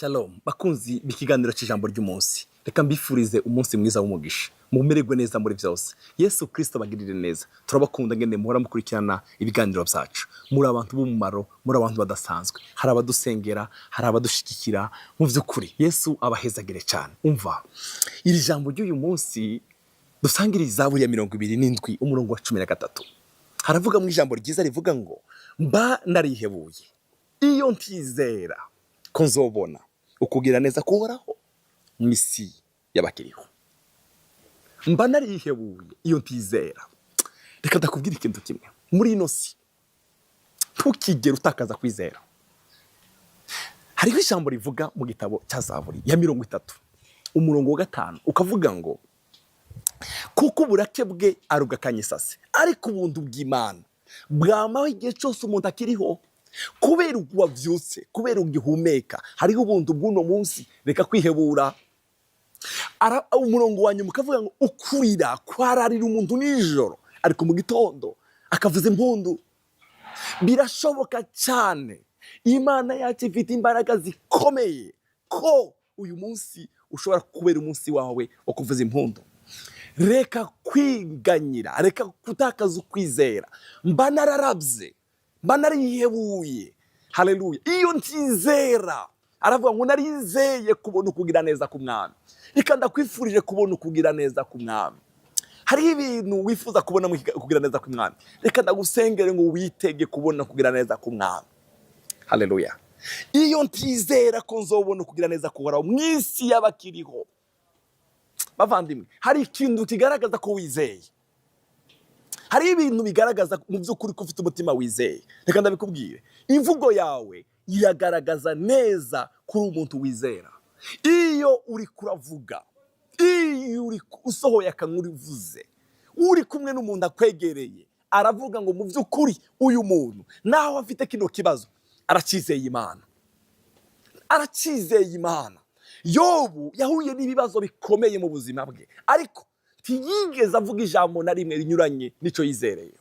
Shalom bakunzi b'ikiganiro cy'ijambo ry'umunsi, reka mbifurize umunsi mwiza w'umugisha, mumererwe neza muri byose. Yesu Kristo abagirire neza. Turabakunda ngene muhora mukurikirana ibiganiro byacu. Muri abantu b'umumaro, muri abantu badasanzwe. Hari abadusengera, hari abadushigikira. Mu by'ukuri Yesu abahezagire cyane. Umva iri jambo ry'uyu munsi dusangire, Zaburi ya 27 umurongo wa 13. Haravuga mu ijambo ryiza rivuga ngo: "Mba narihebuye iyo ntizera ko nzobona ukugira neza kuhoraho mu isi y'abakiriho." Mba narihebuye iyo ntizera. Reka ndakubwira ikintu kimwe: muri ino si ntukigere utakaza kwizera. Hariho ijambo rivuga mu gitabo cya Zaburi ya 30 umurongo wa 5, ukavuga ngo: "Kuko uburake bwe ari ubw'akanyisase, ariko ubuntu bw'Imana bwamaho igihe cyose umuntu akiriho." Kubera wabyutse, kubera ugihumeka, hariho ubuntu bw'uno munsi. Reka kwihebura. Umurongo wa nyuma ukavuga ngo: "Ukurira kwararira umuntu nijoro, ariko mu gitondo akavuza impundu." Birashoboka cyane, Imana yacu ifite imbaraga zikomeye ko uyu munsi ushobora kubera umunsi wawe wo kuvuza impundu. Reka kwiganyira, reka gutakaza ukwizera. Mba nararabye, mba narihebuye, haleluya, iyo ntizera. Aravuga ngo: "Narizeye kubona ukugira neza k'Umwami." Reka ndakwifurije kubona ukugira neza k'Umwami. Hariho ibintu wifuza kubona mu kugira neza k'Umwami. Reka ndagusengere ngo witege kubona kugira neza k'Umwami. Haleluya. Iyo ntizera ko nzobona ukugira neza kuhoraho mu isi y'abakiriho. Bavandimwe, hari ikintu kigaragaza ko wizeye. Hari ibintu bigaragaza mu by'ukuri ko ufite umutima wizeye. Reka ndabikubwire: imvugo yawe iragaragaza neza kuri umuntu wizera. Iyo uri kuravuga, iyo uri usohoye akanwa urivuze, uri kumwe n'umuntu akwegereye, aravuga ngo: "Mu by'ukuri uyu muntu naho afite kino kibazo, aracyizeye Imana, aracyizeye Imana." Yobu yahuye n'ibibazo bikomeye mu buzima bwe, ariko ntiyigeze avuga ijambo na rimwe rinyuranye n'icyo yizereye.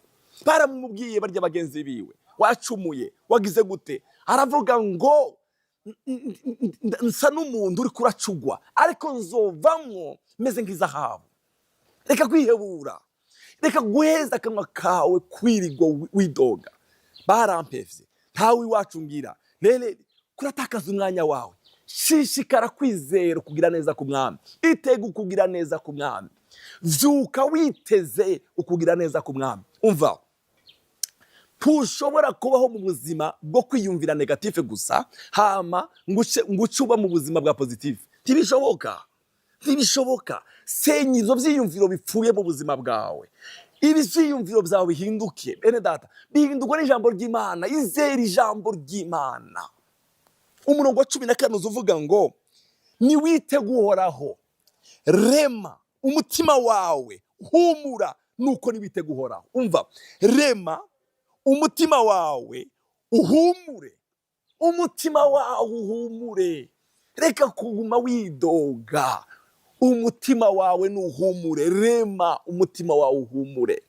Baramubwiye barya bagenzi biwe: "Wacumuye, wagize gute?" Aravuga ngo: "Nsa n'umuntu uri kuracugwa, ariko nzovamwo meze nk'izahabu." Reka kwihebura, reka guheza akanwa kawe kwirigwa widoga: "Barampevye, ntawe iwacu ngira." Rero kuratakaza umwanya wawe. Shishikara kwizera ukugira neza ku Mwami. Itega ukugira neza ku Mwami. Vyuka witeze ukugira neza ku Mwami. Umva, ntushobora kubaho mu buzima bwo kwiyumvira négatif gusa, hama ngo uce uba mu buzima bwa positif. Ntibishoboka, ntibishoboka. Senya ivyo vyiyumviro bipfuye mu buzima bwawe. Ibi vyiyumviro byawe bihinduke. Bene data, bihindurwa n'ijambo ry'Imana. Izera ijambo ry'Imana. Umurongo wa 14 uza uvuga ngo: "Niwitege Uhoraho, rema umutima wawe, humura nuko niwitege Uhoraho." Umva, rema umutima wawe uhumure, umutima wawe uhumure. Reka kuguma widoga. Umutima wawe nuhumure. Rema umutima wawe uhumure.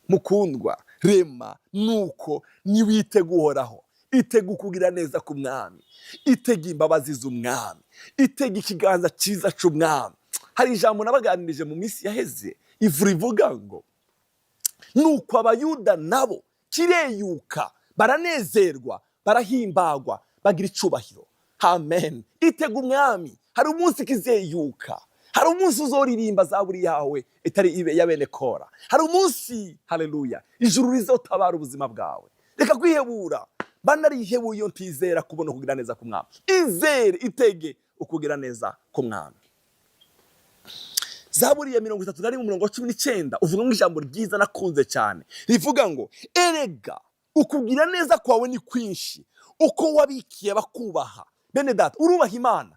Mukundwa, rema nuko niwitege Uhoraho. Itega ukugira neza ku Mwami, itega imbabazi z'Umwami, itega ikiganza cyiza c'Umwami. Hari ijambo nabaganirije mu minsi yaheze, ivura ivuga ngo: "Nuko Abayuda nabo kireyuka, baranezerwa, barahimbagwa, bagira icubahiro." Amen. Itega Umwami. Hari umunsi kizeyuka, hari umunsi uzoririmba zaburi yawe itari ibe ya bene Kora. Hari umunsi, haleluya, ijuru rizotabara ubuzima bwawe. Reka kwihebura. Banarihebuye iyo ntizera kubona ukugira neza k'Umwami. Izere, itege ukugira neza k'Umwami. Zaburi ya 31 umurongo wa 19 uvuga ngo ijambo ryiza nakunze cyane rivuga ngo: "Erega ukugira neza kwawe ni kwinshi, uko wabikiye abakubaha." Bene data, urubaha Imana,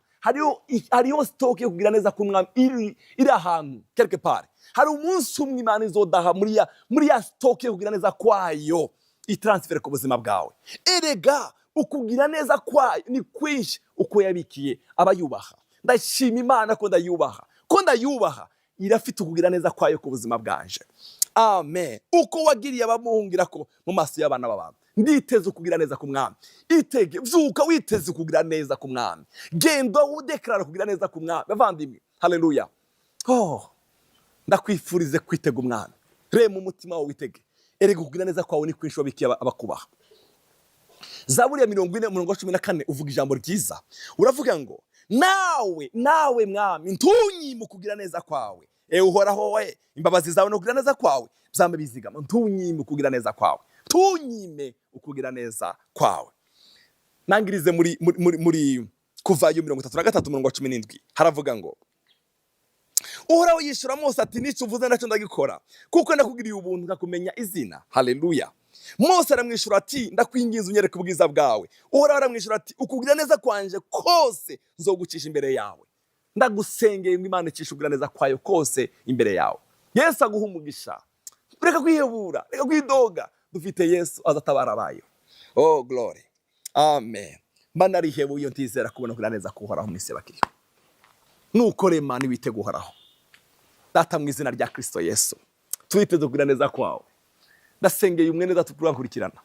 hariho stock yo kugira neza k'Umwami iri ahantu quelque part. Hari umunsi umwe Imana izodaha muri ya stock yo kugira neza kwayo, itransfere ku buzima bwawe. "Erega ukugira neza kwayo ni kwinshi, uko yabikiye abayubaha." Ndashima Imana ko ndayubaha, ko ndayubaha. Irafite ukugira neza kwayo ku buzima bwanje. Amen. Uko wagiriye abamuhungira ko mu maso y'abana b'abantu, nditeze ukugira neza ku Mwami. Itege, vyuka witeze ukugira neza ku Mwami. Genda udeclara kugira neza ku Mwami. Bavandimwe, haleluya. Oh, ndakwifurize kwitega Umwami. Rema umutima wawe, witege. Erega ukugira neza kwawe ni kwinshi wabikiye abakubaha. Zaburi ya 40 umurongo wa 14 uvuga ijambo ryiza, uravuga ngo: Nawe Mwami, ntunyime ukugira neza kwawe. Ewe Uhoraho we, imbabazi zawe no kugira neza kwawe byame bizigama." Ntunyime ukugira neza kwawe, ntunyime ukugira neza kwawe. Nangirize muri Kuvayo 33 umurongo wa 17, haravuga ngo: Uhoraho yishura Mose ati: "N'icyo uvuze nacyo ndagikora, kuko ndakugiriye ubuntu nkakumenya izina." Haleluya. Mose aramwishyura ati: "Ndakwinginze, unyereke ubwiza bwawe." Uhoraho aramwishyura ati: "Ukugira neza kwanje kose nzogucisha imbere yawe." Ndagusengeye ngo Imana icishe ukugira neza kwayo kose imbere yawe. Yesu aguha umugisha. Reka kwihebura, reka kwidoga. Dufite Yesu azatabara abayo. Oh glory, amen. Mba narihebuye iyo ntizera kubona kugira neza kuhoraho mu isi bakiriho. Nuko rema niwitega Uhoraho. Data, mu izina rya Kristo Yesu, twiteze kugira neza kwawe. Ndasengeye umwe neza tukurankurikirana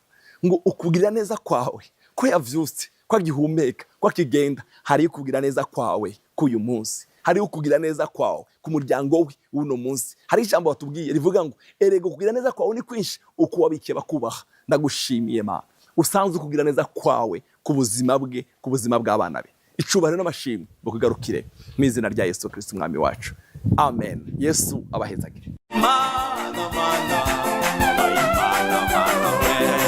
ngo ukugira neza kwawe, ko yavyutse, ko agihumeka, ko akigenda, hariyo ukugira neza kwawe k'uyu munsi, hariyo ukugira neza kwawe ku muryango we w'uno munsi. Hari ijambo watubwiye rivuga ngo: "Erega ukugira neza kwawe ni kwinshi, uko wabikiye bakubaha." Ndagushimiye Mana, usanzwe ukugira neza kwawe ku buzima bwe, ku buzima bw'abana be. Icubahiro n'amashimwe bukugarukire mu izina rya Yesu Kristo Umwami wacu. Amen. Yesu abahezagire. Mana, mana, mana, mana, we.